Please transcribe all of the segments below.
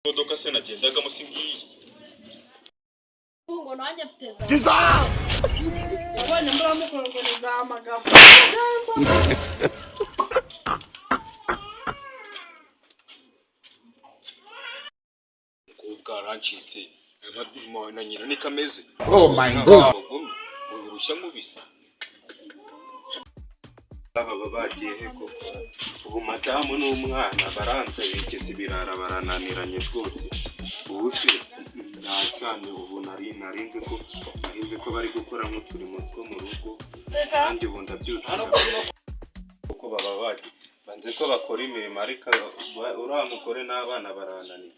Imodoka se nagendagamo si ngiyi? Ngo nanjye mfite za Nabonye muramukora ngo ni za magambo. Umukobwa arancitse na nyina niko ameze. Oh my God. Abagome urushya nkubise baba bagiye he koko? Ubu madamu n'umwana baranze, bigeze ibirara, barananiranye rwose. Ubu se ntacyane, ubu nari nzi ko bari gukora nk'uturimo two mu rugo, kandi ubu ndabyutse kuko baba bagiye banze ko bakora imirimo, ariko uriya mugore n'abana barananiye.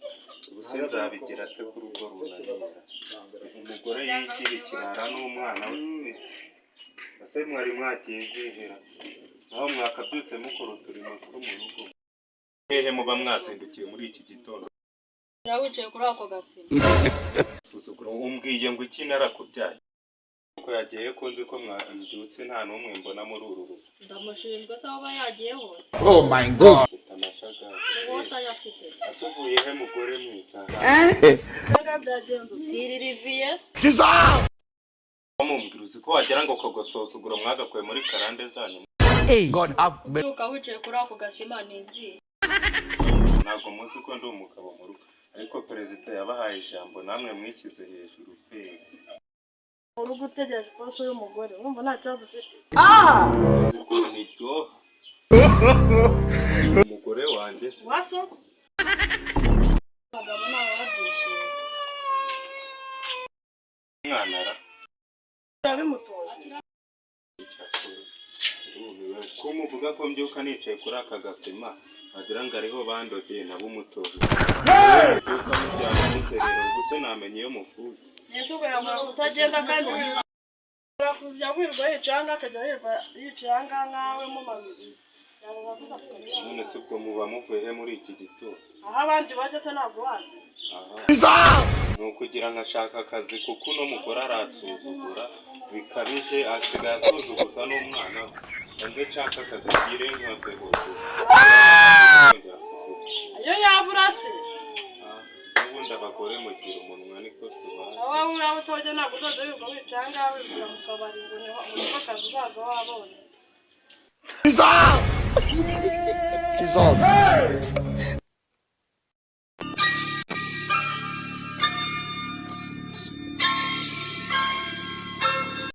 Ubu se nzabigira ate ku rugo runanira, umugore yigira ikirara n'umwana we? Ese mwari mwagiye hehera aho mwakabyutse mukora uturimo two mu rugo? Hehe muba mwazindukiye muri iki gitondo? Nawe wicaye kuri ako gasima. Suzugura, umbwiye ngo iki? Narakubyaye ko yagiye ko nzi ko mwabyutse, nta n'umwe mbona muri uru rugo. Ndamushinzwe se aho aba yagiye hose? Oh my God. Mfite amashagaga. Uwo utayafite? Ase uvuye he, mugore mwiza? Siririviye. Mumbwira, uzi ko wagira ngo kogososugura mwagakuye muri karande zanyu? God have mercy. Byuka wicaye kuri ako gasima ni izihe? Ntabwo muzi ko ndi umugabo mu rugo, ariko perezida yabahaye ijambo, namwe mwishyize hejuru pe. Urugo utegereje ikosa y'umugore, urumva nta kibazo ufite? Uzi ukuntu iryoha umugore wanjye se? Waso. Abagabo ntawe babyishimiye. Umwana ra. Bimutoje. Ndumiwe ko muvuga ko mbyuka nicaye kuri aka gasima, wagira ngo ariho bandodeye nabo umutozo. Mbyuka muryama muzerera, ubwo se namenya iyo muvuye? Ese ubwo yabura kutagenda, kandi kujya wirirwa yicaye ahangaha, akajya yirirwa yicaye ahangaha nkawe mumaze iki? Yabaza gusa. None se ubwo muba muvuye he muri iki gitondo? Aho abandi bajya se ntabwo wazi? Aha ni ukugira ngo ashaka akazi, kuko uno mugore aransuzugura bikabije, asigaye asuzuguza n'umwana we. Nze nshaka akazi ngire nkoze hose. Iyo yabura se? N'ubundi abagore mugira umunwa, niko tubaye. Aho waba uri, aho utojya, ntabwo uzaza wirirwa wicaye ahangaha, wirirwa mu kabari ngo niho akazi uzaza wabonye. Jesus.